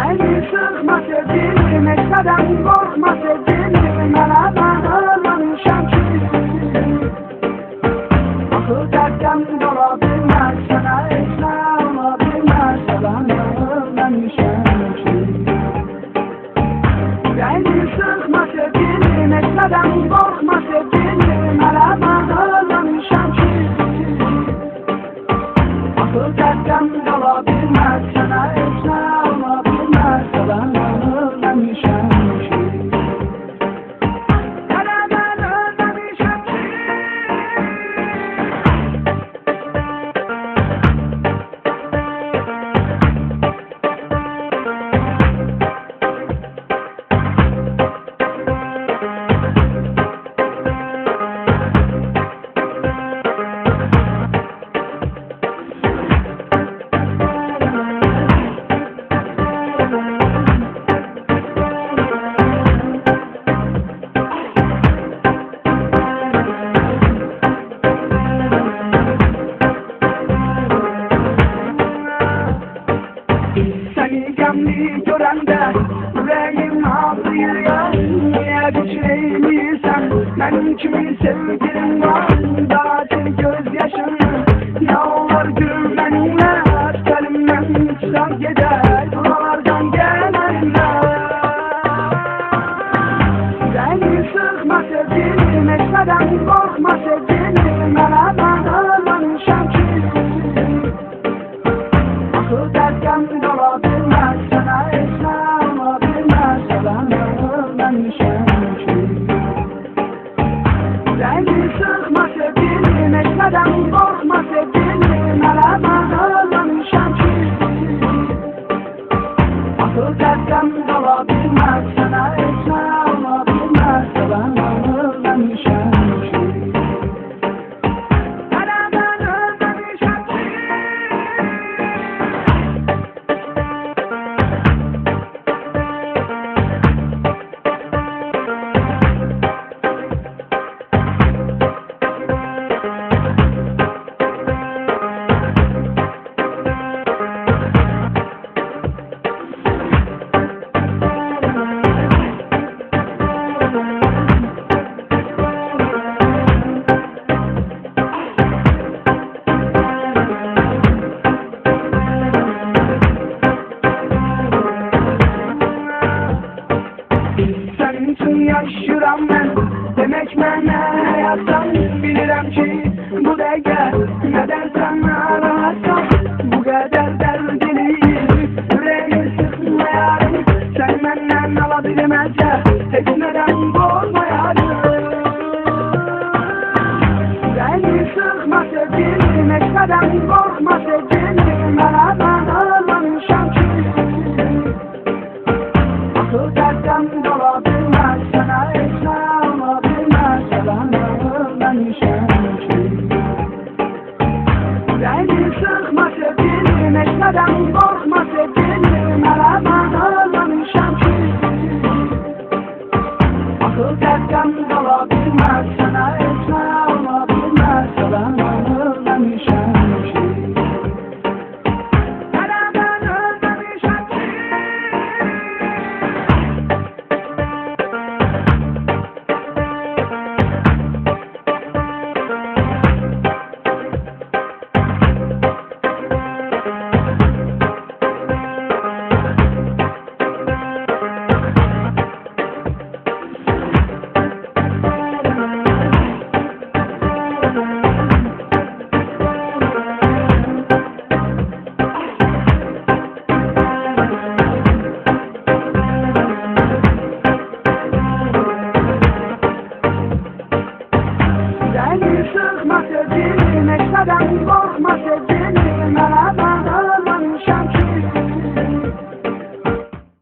Ürəyini sıxma sevgilim, heç nədən qorxma sevgilim. Hələ mən ölməmişəm ki. Axı dərddən qala bilməz, sənə heç nə ola bilməz. Hələ mən ölməmişəm ki. Ürəyini sıxma sevgilim, heç nədən qorxma sevgilim. Hələ mən ölməmişəm ki. Axı dərddən qala bilməz, sənə heç nə ola bilməz. Hələ mən ölməmişəm ki. Hələ mən ölməmişəm ki. Səni qəmli görəndə ürəyim ağrıyır ya. Niyə gücün eyləyirsən? Mənim kimi sevgilim var. Dağıtır göz yaşını. Nə olar gül mənimlə? Təlimdən çıxar gedər, buralardan gələnlər. Ürəyini sıxma sevgilim, heç nədən qorxma sevgilim. Hələ mən ölməmişəm ki. Axı dərddən qala bilməz, sənə heç nə ola bilməz. Hələ mən ölməmişəm ki. Ürəyini sıxma sevgilim, heç nədən qorxma sevgilim. Hələ mən ölməmişəm ki. Axı dərddən qala bilməz, sənə heç nə ola bilməz. Hələ mən ölməmişəm ki. Hələ mən ölməmişəm ki. Sənin üçün yaşıram mən, demək mənə həyatdan. Bilirəm ki, bu dəqiqə nədənsən narahatsan. Bu qədər dərd eləyir, ürəyimi sıxma yarım. Sən məndən ala bilməzcə, heç nədən qorxma yarım. Ürəyini sıxma sevgilim, heç nədən qorxma sevgilim. Hələ mən ölməmişəm ki. Axı dərddən qala bilməz, sənə heç nə ola bilməz. Hələ mən ölməmişəm ki. Ürəyini sıxma sevgilim, heç nədən qorxma sevgilim. Hələ mən ölməmişəm ki. Axı dərddən qala bilməz, sənə heç nə ola bilməz. Hələ mən ölməmişəm ki. Hələ mən ölməmişəm ki. Ürəyini sıxma sevgilim, heç nədən qorxma sevgilim. Hələ